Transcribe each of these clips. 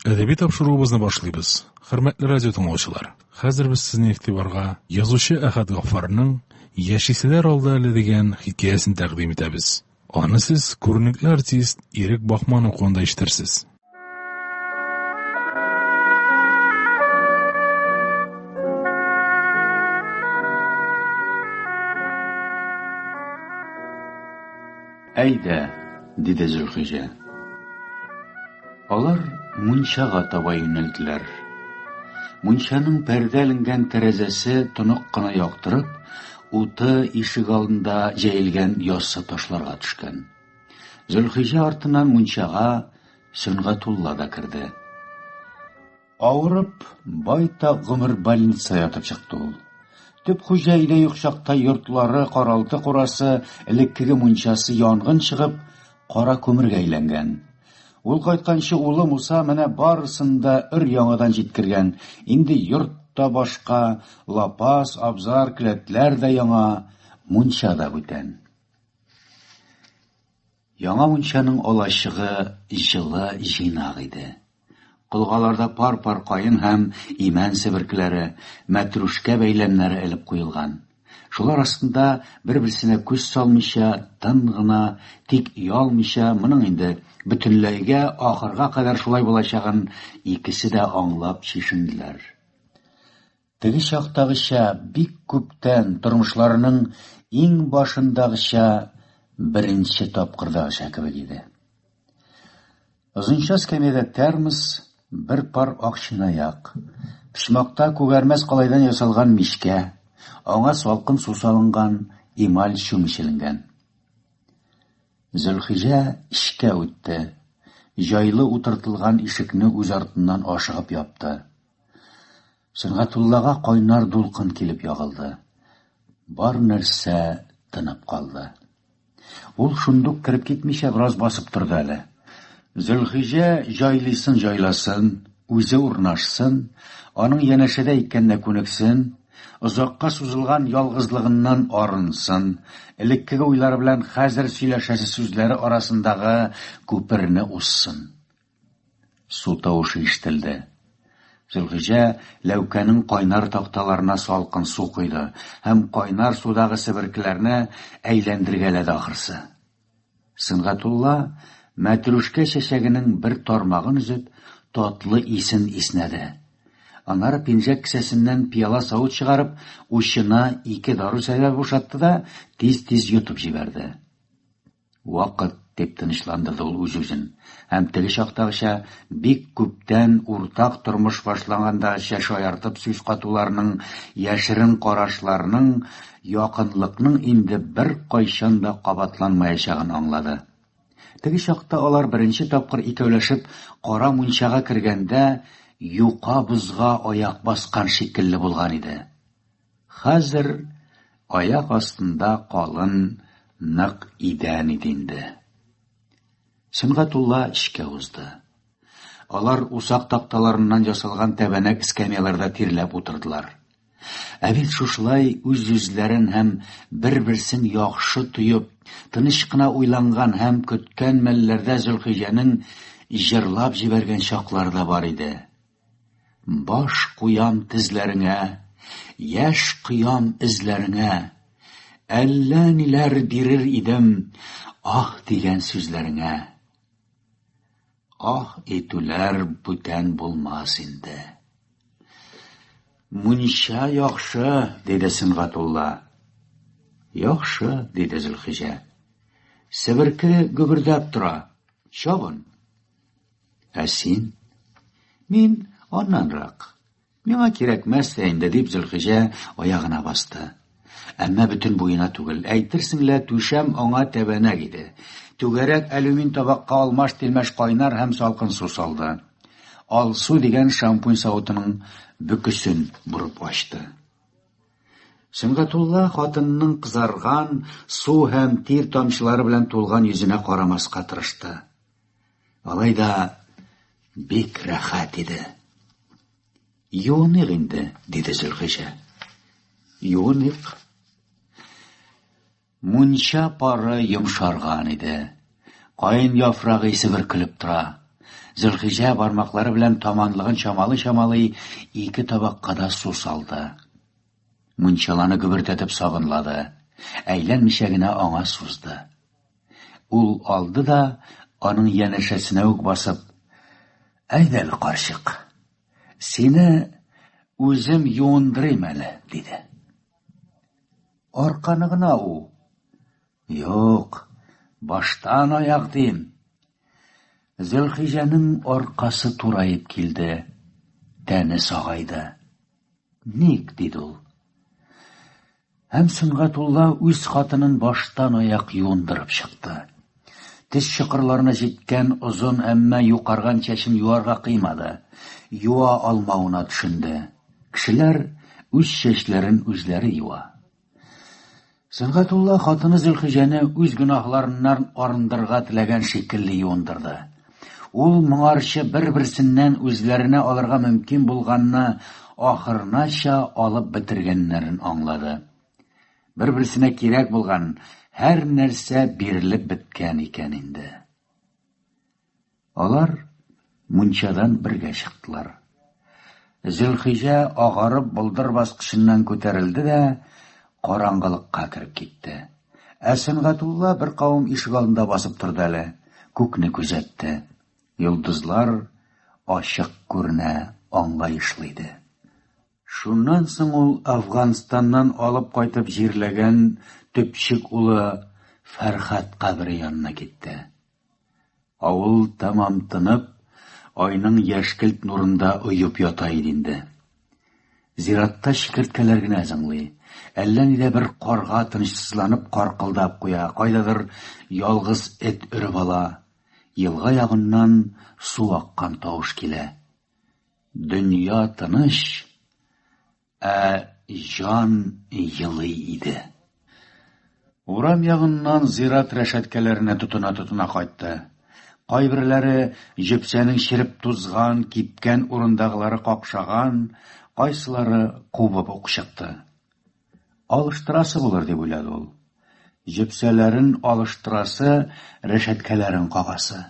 Әдәби тапшыруыбызны башлыйбыз. Хөрмәтле радио тыңлаучылар, хәзер без сезнең игътибарга язучы Әхәт Гаффарның Яшиселәр алда әле дигән хикәясен тәкъдим итәбез. Аны сез күренекле артист Ирек Бахман укуында ишетерсез. Әйдә, диде Зөлхиҗә. Алар мунчага таба юнәлделәр. Мунчаның пәрдә эленгән тәрәзәсе тонык кына яктырып, уты ишек алдында җәелгән яссы ташларга төшкән. Зөлхиҗә артыннан мунчага Сөнгатулла да керде. Авырып, байтак гомер больница ятып чыкты ул. Төп хуҗа өйдә юк чакта йортлары, каралты-курасы, элеккеге мунчасы янгын чыгып, кара күмергә әйләнгән. Ул кайтканчы улы Муса менә барысын да өр-яңадан җиткергән, инде йорт та башка, лапас, абзар, келәтләр дә яңа, мунча да бүтән. Яңа мунчаның алачыгы җылы, җыйнак иде. Колгаларда пар-пар каен һәм имән себеркеләре, мәтрүшкә бәйләмнәре элеп куелган. Шулар астында бер-берсенә күз салмыйча, тын гына, тик оялмыйча, моның инде бөтенләйгә, ахырга кадәр шулай булачагын икесе дә аңлап чишенделәр. Теге чактагыча, бик күптән, тормышларының иң башындагыча, беренче тапкырдагыча кебек иде. Озынча эскәмиядә термос, бер пар ак чынаяк. Почмакта күгәрмәс калайдан ясалган мичкә, аңа салкын су салынган, эмаль чүмеч эленгән. Зөлхиҗә эчкә үтте. Җайлы утыртылган ишекне үз артыннан ашыгып япты. Сөнгатуллага кайнар дулкын килеп ягылды. Бар нәрсә тынып калды. Ул шундук кереп китмичә бераз басып торды әле. Зөлхиҗә җайлыйсын җайласын, үзе урнашсын, аның янәшәдә икәненә күнексен, озакка сузылган ялгызлыгыннан арынсын, элеккеге уйлары белән хәзер сөйләшәсе сүзләре арасындагы күперне узсын. Су тавышы ишетелде. Зөлхиҗә ләүкәнең кайнар такталарына салкын су койды һәм кайнар судагы себеркеләрне әйләндергәләде ахрысы. Сөнгатулла мәтрүшкә чәчәгенең бер тармагын өзеп, татлы исен иснәде. Аннары пинжәк кесәсеннән пыяла савыт чыгарып, учына ике дару сәбәп бушатты да тиз-тиз йотып җибәрде. Вакыт, дип тынычландырды ул үз-үзен, һәм теге чактагыча, бик күптән уртак тормыш башлангандагыча шаяртып сүз катуларның, яшерен карашларның, якынлыкның инде беркайчан да кабатланмаячагын аңлады. Теге чакта алар беренче тапкыр икәүләшеп кара мунчага кергәндә юка бозга аяк баскан шикелле булган иде. Хәзер аяк астында калын, нык идән иде инде. Сөнгатулла эчкә узды. Алар усак такталарыннан ясалган тәбәнәк эскәмияләрдә тирләп утырдылар. Ә бит шушылай үз-үзләрен һәм бер-берсен яхшы тоеп, тыныч кына уйланган һәм көткән мәлләрдә Зөлхиҗәнең җырлап җибәргән чаклары да бар иде. Баш куям тезләреңә, Яшь коям эзләреңә. Әллә ниләр бирер идем Аһ дигән сүзләреңә. Аһ итүләр бүтән булмас инде. Мунча яхшы, диде Сөнгатулла. Яхшы, диде Зөлхиҗә. Себерке гөбердәп тора. Чабын. Ә син? Мин аннанрак. Миңа кирәкмәс тә инде, дип Зөлхиҗә аягына басты. Әмма бөтен буена түгел. Әйтерсең лә түшәм аңа тәбәнәк иде. Түгәрәк алюмин табакка алмаш-тилмәш кайнар һәм салкын су салды. Алсу дигән шампунь савытының бөкесен борып ачты. Сөнгатулла хатынының кызарган, су һәм тир тамчылары белән тулган йөзенә карамаска тырышты. Алай да бик рәхәт иде. Юыныйк инде, диде Зөлхиҗә. Юыныйк. Мунча пары йомшарган иде. Каен яфрагы исе бөркелеп тора. Зөлхиҗә бармаклары белән таманлыгын чамалый-чамалый ике табакка да су салды. Мунчаланы гөбердәтеп сабынлады, әйләнмичә генә аңа сузды. Ул алды да, аның янәшәсенә үк басып, Әйдә әле, карчык, сине үзем юындырыйм әле, диде. Арканы гына у. Юк, баштан аяк дим. Зөлхиҗәнең аркасы тураеп килде, тәне сагайды. Ник, диде ул. Һәм Сөнгатулла үз хатынын баштан аяк юындырып чыкты. Тез чокырларына җиткән озын, әмма юкарган чәчен юарга кыймады. Юа алмавына төшенде. Кешеләр үз чәчләрен үзләре юа. Сөнгатулла хатыны Зөлхиҗәне үз гөнаһларыннан арындырырга теләгән шикелле юындырды. Ул моңарчы бер-берсеннән үзләренә алырга мөмкин булганны ахырынача алып бетергәннәрен аңлады. Бер-берсенә кирәк булган һәр нәрсә бирелеп беткән икән инде. Алар мунчадан бергә чыктылар. Зөлхиҗә агарып болдыр баскычыннан күтәрелде дә караңгылыкка кереп китте. Ә Сөнгатулла беркавым ишегалдында басып торды әле, күкне күзәтте. Йолдызлар ачык күренә, аңлаешлы иде. Шуннан соң ул Әфганстаннан алып кайтып җирләгән төпчек улы Фәрхад кабере янына китте. Авыл тәмам тынып, айның яшькелт нурында оеп ята иде инде. Зиратта чикерткәләр генә зыңлый. Әллә нидә бер карга тынычсызланып каркылдап куя, кайдадыр ялгыз эт өреп ала. Елга ягыннан су аккан тавыш килә. Дөнья тыныч, Ә җан елый иде. Урам ягыннан зират рәшәткәләренә тотына-тотына кайтты. Кайберләре җепсәнең череп тузган, кипкән урындагылары какшаган, кайсылары кубып ук чыкты. Алыштырасы булыр, дип уйлады ул. Җепсәләрен алыштырасы, рәшәткәләрен кагасы.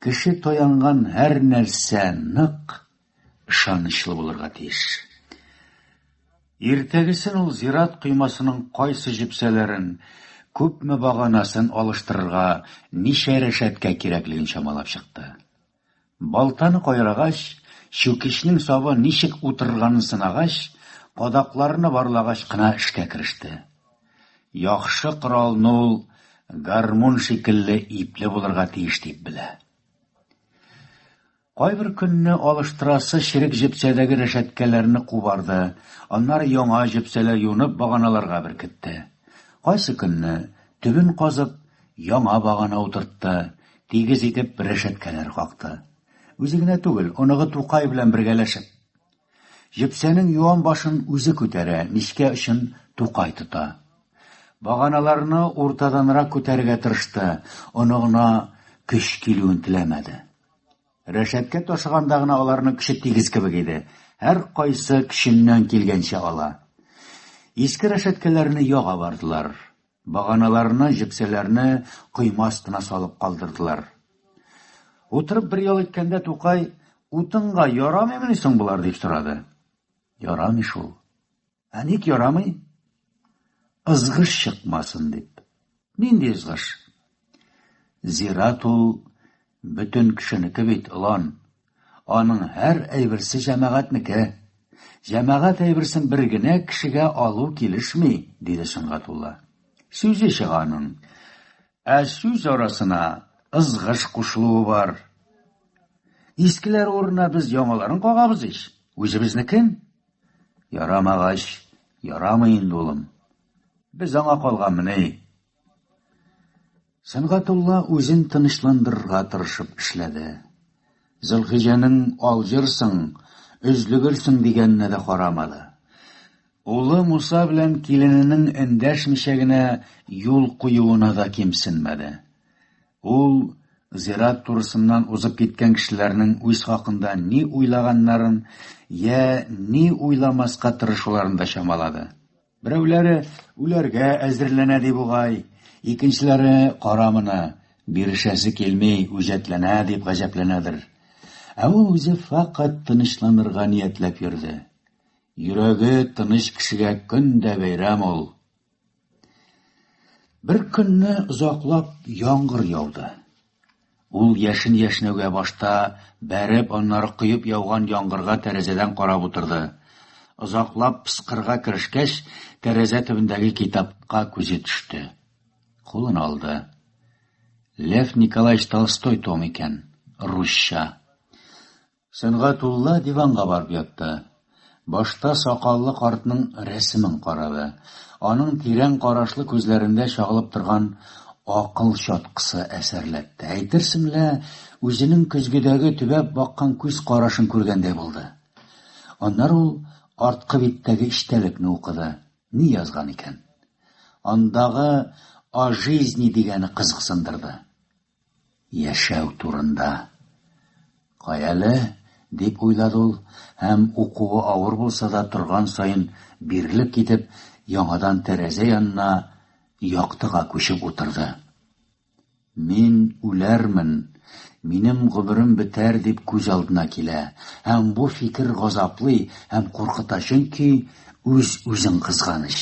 Кеше таянган һәр нәрсә нык, ышанычлы булырга тиеш. Иртәгесен ул зират коймасының кайсы җепсәләрен, күпме баганасын алыштырырга, ничә рәшәткә кирәклеген чамалап чыкты. Балтаны кайрагач, чүкечнең сабы ничек утырганын сынагач, кадакларны барлагач кына эшкә кереште. Яхшы коралны ул гармун шикелле ипле булырга тиеш дип белә. Кайбер көнне алыштырасы черек җепсәдәге рәшәткәләрне кубарды, аннары яңа җепсәләр юнып баганаларга беркетте. Кайсы көнне, төбен казып, яңа багана утыртты, тигез итеп рәшәткәләр какты. Үзе генә түгел, оныгы Тукай белән бергәләшеп. Җепсәнең юан башын үзе күтәрә, нечкә очын Тукай тота. Баганаларны уртаданрак күтәрергә тырышты, оныгына көч килүен теләмәде. Рәшәткә ташыганда гына аларның көче тигез кебек иде. Һәркайсы көченнән килгәнчә ала. Иске рәшәткәләрне яга бардылар. Баганаларны, җепсәләрне койма астына салып калдырдылар. Утырып бер ял иткәндә Тукай, "Утынга ярамыймыни соң болар?" дип сорады. Ярамый шул. Ә ник ярамый? Ызгыш чыкмасын дип. Нинди ызгыш? Зират ул бөтен кешенеке бит, олан. Аның һәр әйберсе җәмәгатьнеке. Җәмәгать әйберсен бер генә кешегә алу килешми, диде Сөнгатулла. Сүзе чыга аның. Ә сүз арасына ызгыш кушылуы бар. Искеләр урынына без яңаларын кагабыз ич, үзебезнекен. Ярамагач, ярамый инде, улым. Без аңа калганмыни? Сөнгатулла үзен тынычландырырга тырышып эшләде. Зөлхиҗәнең алҗырсың, өзлегерсең дигәненә дә карамады. Улы Муса белән килененең эндәшмичә генә юл куюына да кимсенмәде. Ул зират турысыннан узып киткән кешеләрнең үз хакында ни уйлаганнарын, йә ни уйламаска тырышуларын да чамалады. Берәүләре үләргә әзерләнә ди бугай, икенчеләре кара моны, Бирешәсе килми, үҗәтләнә, дип гаҗәпләнәдер. Ә ул үзе фәкать тынычланырга ниятләп йөрде. Йөрәге тыныч кешегә көн дә бәйрәм ул. Бер көнне озаклап яңгыр яуды. Ул яшен яшьнәүгә башта бәреп, аннары коеп яуган яңгырга тәрәзәдән карап утырды. Озаклап пыскырга керешкәч, тәрәзә төбендәге китапка күзе төште. Кулын алды. Лев Николаевич Толстой том икән, русча. Сөнгатулла диванга барып ятты. Башта сакаллы картның рәсемен карады. Аның тирән карашлы күзләрендә чагылып торган акыл чаткысы әсәрләтте. Әйтерсең лә, үзенең көзгедәге төбәп баккан күз карашын күргәндәй булды. Аннары ул арткы биттәге эчтәлекне укыды. Ни язган икән? Андагы «О жизни» дигәне кызыксындырды. Яшәү турында. Каяле, дип уйлады ул һәм укуы авыр булса да торган саен бирелеп китеп, яңадан тәрәзә янына яктыга күчеп утырды. Мин үләрмен, минем гомерем бетәр дип күз алдына килә һәм бу фикер газаплый һәм куркыта, чөнки үз-үзең кызганыч.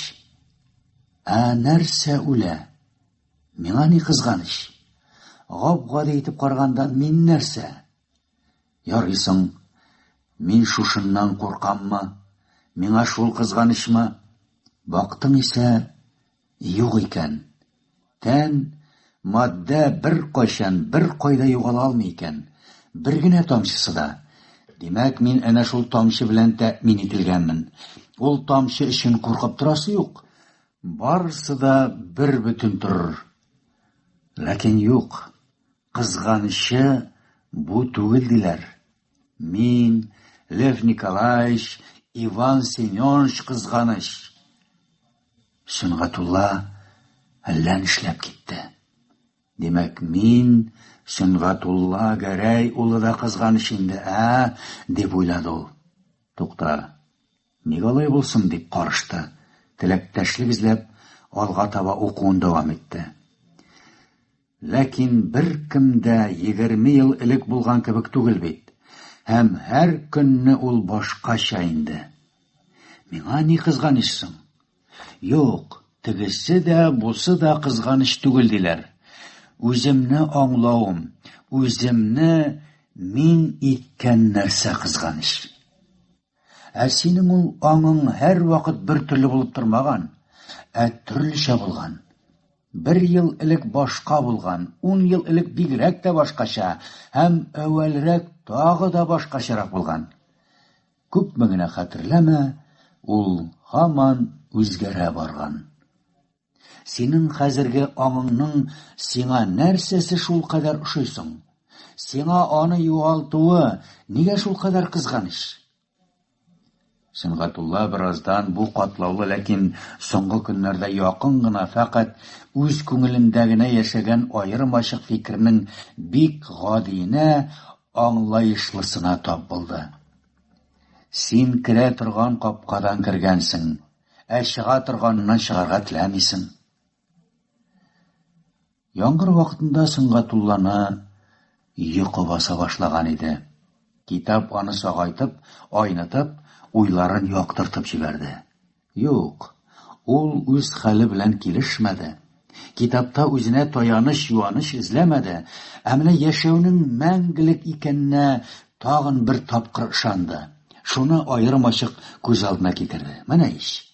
Ә нәрсә үлә? Миңа ни кызганыч? Гап-гади итеп караганда мин нәрсә? Ярый соң, мин шушыннан куркаммы? Миңа шул кызганычмы? Бактың исә, юк икән. Тән, матдә беркайчан, беркайда югала алмый икән. Бер генә тамчысы да. Димәк, мин әнә шул тамчы белән тәэмин ителгәнмен. Ул тамчы өчен куркып торасы юк. Барысы да бер бөтен торыр. Ләкин юк, кызганычы бу түгел диләр. Мин, Лев Николаевич, Иван Семенович кызганыч. Сөнгатулла әллә нишләп китте. Димәк, мин Сөнгатулла Гәрәй улы да кызганыч инде, ә? дип уйлады ул. Тукта, Ник алай булсын, дип карышты, теләктәшлек эзләп, алга таба укуын дәвам итте. Ләкин беркем дә 20 ел элек булган кебек түгел бит. Һәм һәр көнне ул башкача инде. Миңа ни кызганыч соң? Юк, тегесе дә, бусы да кызганыч түгел диләр. Үземне аңлавым, үземне мин иткән нәрсә кызганыч. Ә синең ул аңың һәрвакыт бер төрле булып тормаган, ә төрлечә булган. Бер ел элек башка булган, ун ел элек бигрәк тә башкача һәм әүвәлрәк тагы да башкачарак булган. Күпме генә хәтерләмә, ул һаман үзгәрә барган. Синең хәзерге аңыңның сиңа нәрсәсе шулкадәр ошый соң? Сиңа аны югалтуы нигә шулкадәр кызганыч? Сөнгатулла бераздан бу катлаулы, ләкин соңгы көннәрдә якын гына, фәкать үз күңелендә генә яшәгән аерым-ачык фикернең бик гадиенә, аңлаешлысына тап булды. Син керә торган капкадан кергәнсең, ә чыга торганыннан чыгарга теләмисең. Яңгыр вакытында Сөнгатулланы йокы баса башлаган иде. Китап аны сагайтып, айнытып, уйларын яктыртып җибәрде. Юк, ул үз хәле белән килешмәде. Китапта үзенә таяныч-юаныч эзләмәде, ә менә яшәүнең мәңгелек икәненә тагын бер тапкыр ышанды. Шуны аерым-ачык күз алдына китерде. Менә ич,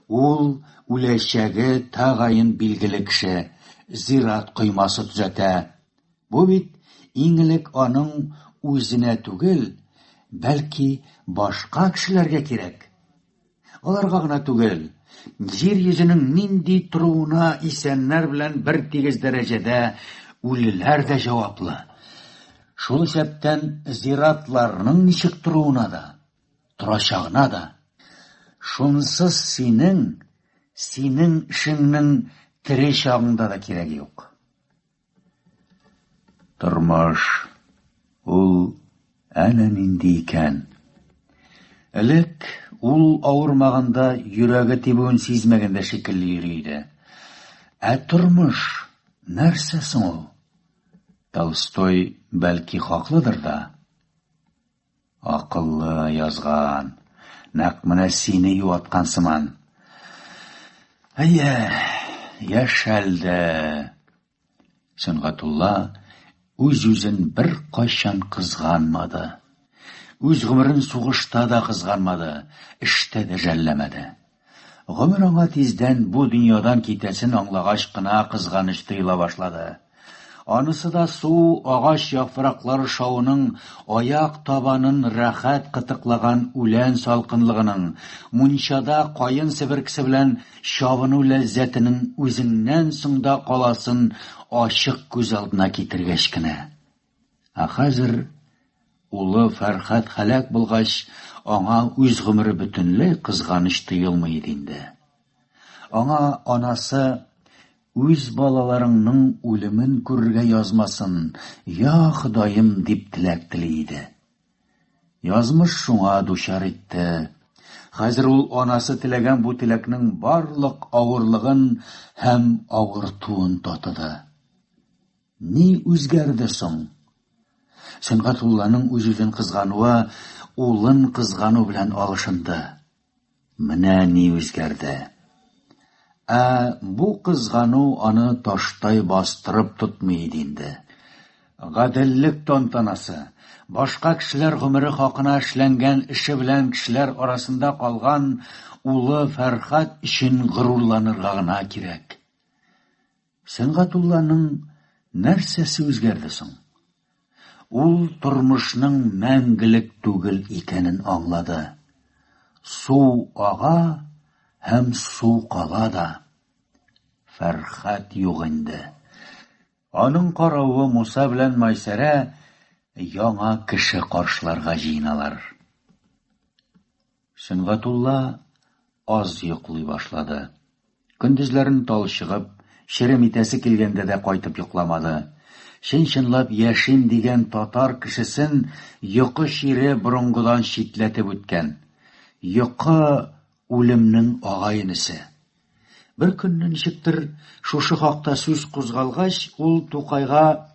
ул үләчәге тәгаен билгеле кеше, зират коймасы төзәтә. Бу бит иң элек аның үзенә түгел, бәлки башка кешеләргә кирәк. Аларга гына түгел, җир йөзенең нинди торуына исәннәр белән бер тигез дәрәҗәдә үлеләр дә җаваплы. Шул исәптән зиратларның ничек торуына да, торачагына да. Шунсыз синең, синең эшеңнең тере чагыңда да кирәге юк. Тормыш ул әнә нинди икән. Элек ул авырмаганда йөрәге тибүен сизмәгән дә шикелле йөри иде. Ә тормыш нәрсә соң ул? Толстой бәлки хаклыдыр да. Акыллы язган. Нәкъ менә сине юаткан сыман. Әйе, яшәлде. Сөнгатулла үз-үзен беркайчан кызганмады. Үз гомерен сугышта да кызганмады, эштә дә жәлләмәде. Гомер аңа тиздән бу дөньядан китәсен аңлагач кына кызганыч тоела башлады. Анысы да су, агач яфраклары шавының, аяк табанын рәхәт кытыклаган үлән салкынлыгының, мунчада каен себеркесе белән чабыну ләззәтенең үзеңнән соң да каласын ачык күз алдына китергәч кенә. Ә хәзер улы Фәрхәд һәлак булгач, аңа үз гомере бөтенләй кызганыч тоелмый иде инде. Аңа анасы үз балаларыңның үлемен күрергә язмасын, я Ходаем, дип теләк тели иде. Язмыш шуңа дучар итте. Хәзер ул анасы теләгән бу теләкнең барлык авырлыгын һәм авыртуын татыды. Ни үзгәрде соң? Сөнгатулланың үз-үзен кызгануы улын кызгану белән алышынды. Менә ни үзгәрде. Ә бу кызгану аны таштай бастырып тотмый иде инде. Гаделлек тантанасы, башка кешеләр гомере хакына эшләнгән эше белән кешеләр арасында калган улы Фәрхад өчен горурланырга гына кирәк. Сөнгатулланың нәрсәсе үзгәрде соң? Ул тормышның мәңгелек түгел икәнен аңлады. Су ага һәм су кала да. Фәрхәт юк инде. Аның каравы Муса белән Майсәрә яңа кеше каршыларга җыеналар. Сөнгатулла аз йоклый башлады. Көндезләрен талчыгып, черем итәсе килгәндә дә кайтып йокламады. Чын-чынлап яшим дигән татар кешесен йокы чире борынгыдан читләтеп үткән. Йокы үлемнең агай-энесе. Бер көнне ничектер шушы хакта сүз кузгалгач, ул Тукайга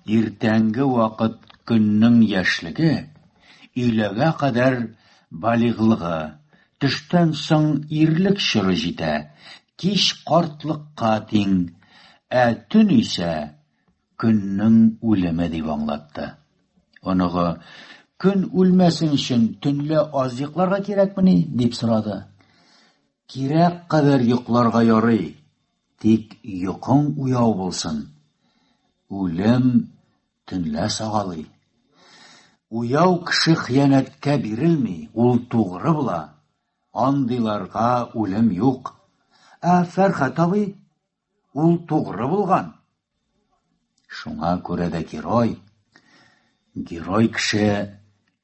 иртәнге вакыт көннең яшьлеге, өйләгә кадәр балигълыгы, төштән соң ирлек чоры җитә, кич картлыкка тиң, ә төн исә көннең үлеме дип аңлатты. Оныгы, көн үлмәсен өчен төнлә аз йокларга кирәкмени? дип сорады. Кирәк кадәр йокларга ярый, тик йокың уяу булсын. Үлем төнлә сагалый. Уяу кеше хыянәткә бирелми, ул тугры була. Андыйларга үлем юк. Ә Фәрхәт абый, ул тугры булган. Шуңа күрә дә герой, герой кеше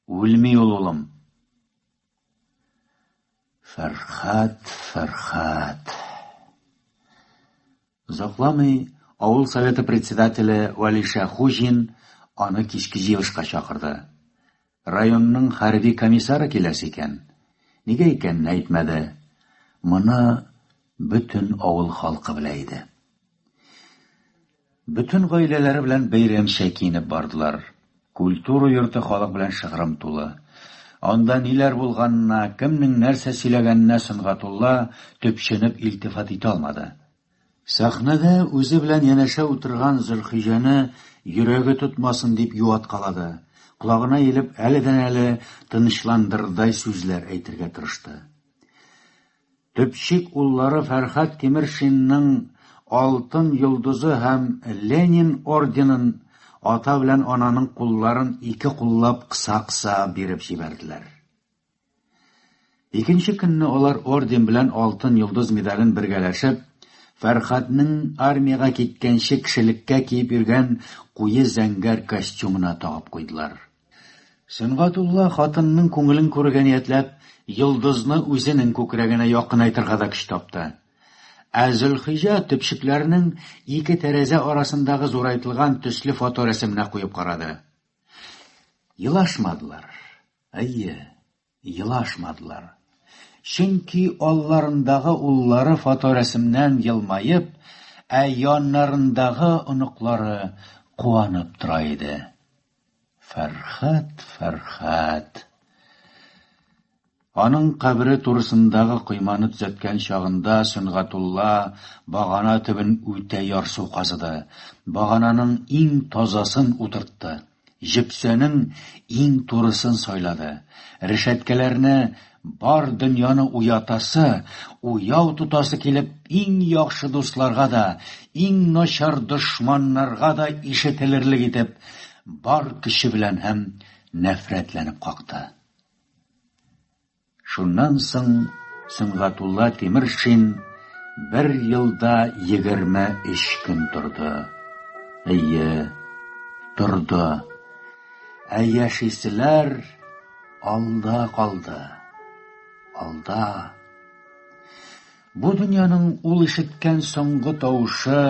үлми ул, улым. Фәрхәт, Фәрхәт. Озакламый авыл советы председателе Вәлишә Хуҗин аны кичке җыелышка чакырды. Районның хәрби комиссары киләсе икән. Нигә икәнен әйтмәде. Моны бөтен авыл халкы белә иде. Бөтен гаиләләре белән бәйрәмчә киенеп бардылар. Культура йорты халык белән шыгрым тулы. Анда ниләр булганына, кемнең нәрсә сөйләгәненә Сөнгатулла төпченеп илтифат итә алмады. Сәхнәдә үзе белән янәшә утырган Зөлхиҗәне йөрәге тотмасын дип юаткалады, колагына иелеп әледән-әле тынычландырырдай сүзләр әйтергә тырышты. Төпчек уллары Фәрхәт Тимершинның Алтын йолдызы һәм Ленин орденын ата белән ананың кулларын ике куллап кыса-кыса биреп җибәрделәр. Икенче көнне алар орден белән Алтын йолдыз медален бергәләшеп, Фәрхәтнең армиягә киткәнче кешелеккә киеп йөргән куе зәңгәр костюмына тагып куйдылар. Сөнгатулла хатынының күңелен күрергә ниятләп, йолдызны үзенең күкрәгенә якынайтырга да көч тапты. Ә Зөлхиҗә төпчекләренең ике тәрәзә арасындагы зурайтылган төсле фоторәсеменә куеп карады. Елашмадылар. Әйе, Елашмадылар. Чөнки алларындагы уллары фоторәсемнән елмаеп, ә яннарындагы оныклары куанып тора иде. Фәрхәт, Фәрхәт! Аның кабере турысындагы койманы төзәткән чагында Сөнгатулла багана төбен үтә ярсу казыды, багананың иң тазасын утыртты, җепсәнең иң турысын сайлады, рәшәткәләрне бар дөньяны уятасы, уяу тотасы килеп, иң яхшы дусларга да, иң начар дошманнарга да ишетелерлек итеп, бар көче белән һәм нәфрәтләнеп какты. Шуннан соң Сөнгатулла Тимершин бер елда 23 көн торды. Әйе, торды. Ә яшиселәр алда калды. Алда. Бу дөньяның ул ишеткән соңгы тавышы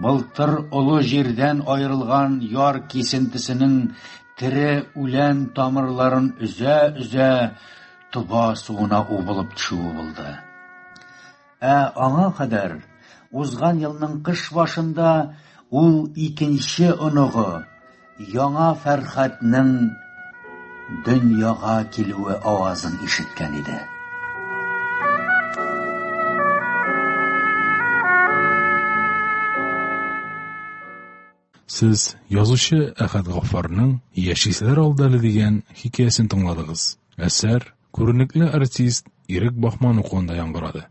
былтыр олы җирдән аерылган яр кисентесенең тере үлән тамырларын өзә-өзә тоба суына убылып төшүе булды. Ә аңа кадәр узган елның кыш башында ул икенче оныгы, яңа Фәрхәднең дөньяга килүе авазын ишеткән иде. Сез язучы Әхәт Гаффарның Яшиселәр алда әле дигән хикәясен тыңладыгыз. Әсәр күренекле артист Ирек Бахман укуында яңгырады.